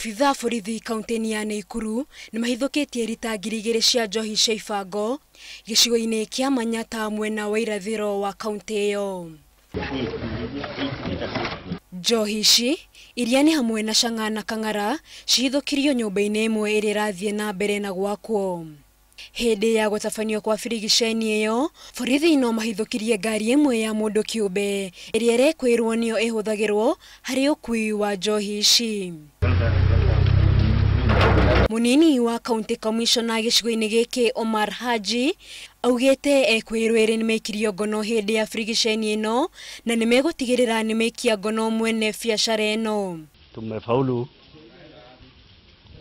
Abithaa borithi kaunti-inĩ ya Nakuru nĩmahithũkĩtie rita 2000 cia njohi cia ibango gĩcigo-inĩ kĩa Manyata mwena wa irathĩro wa kaunti ĩyo. Njohi ici iria nĩ hamwe na Chang'aa na Kang'ara cihithũkirio nyũmba-inĩ ĩmwe ĩrĩa ĩrathiĩ na mbere na gwakwo. Hĩndĩ ya gũtabanio kwa birigiceni ĩyo, borithi no mahithũkirie ngari ĩmwe ya mũndũ kĩũmbe ĩrĩa ĩrekwĩrwo nĩyo ĩhũthagĩrwo harĩ ũkui wa njohi ici. Munini wa county commissioner gĩcigo-inĩ gĩkĩ Omar Haji augĩte ekwĩrwo erĩ nĩmaikirio ngono hĩndĩ ya birigiceni ĩno na nĩmegũtigĩrĩra nĩmaikia ngono mwene biacara ĩno. Tumefaulu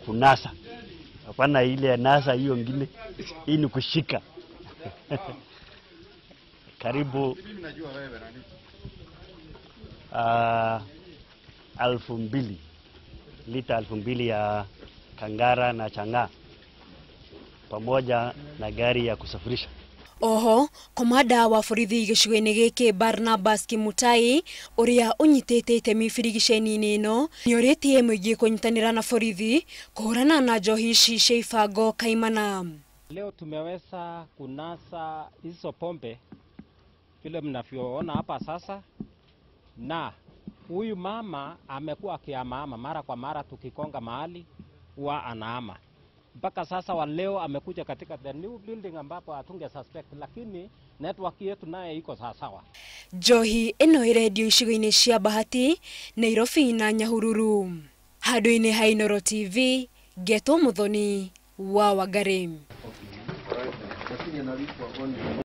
kunasa. Hapana ile ya nasa hiyo ngine, hii ni kushika. Karibu 2000 lita 2000 ya Kangara na Chang'aa pamoja na gari ya kusafirisha. Oho, komanda wa borithi gĩcigo-inĩ gĩkĩ Barnabas Kimutai ũrĩa ũnyitĩte itemi birigiceni-inĩ ĩno nĩorĩtie mũingĩ kũnyitanĩra na borithi kũhũrana na njohi ici cia ibango kaimana. Leo tumeweza kunasa hizo pombe vile mnavyoona hapa sasa, na huyu mama amekuwa akihamahama mara kwa mara, tukikonga mahali huwa anahama. Mpaka sasa wa leo amekuja katika the new building ambapo hatunge suspect, lakini network yetu naye iko sawa. Njohi ĩno ĩrendio icigo-inĩ cia Bahati, Nairobi na Nyahururu. Handũ-inĩ ha Inooro TV, Ngetwo Muthoni wa Wangari.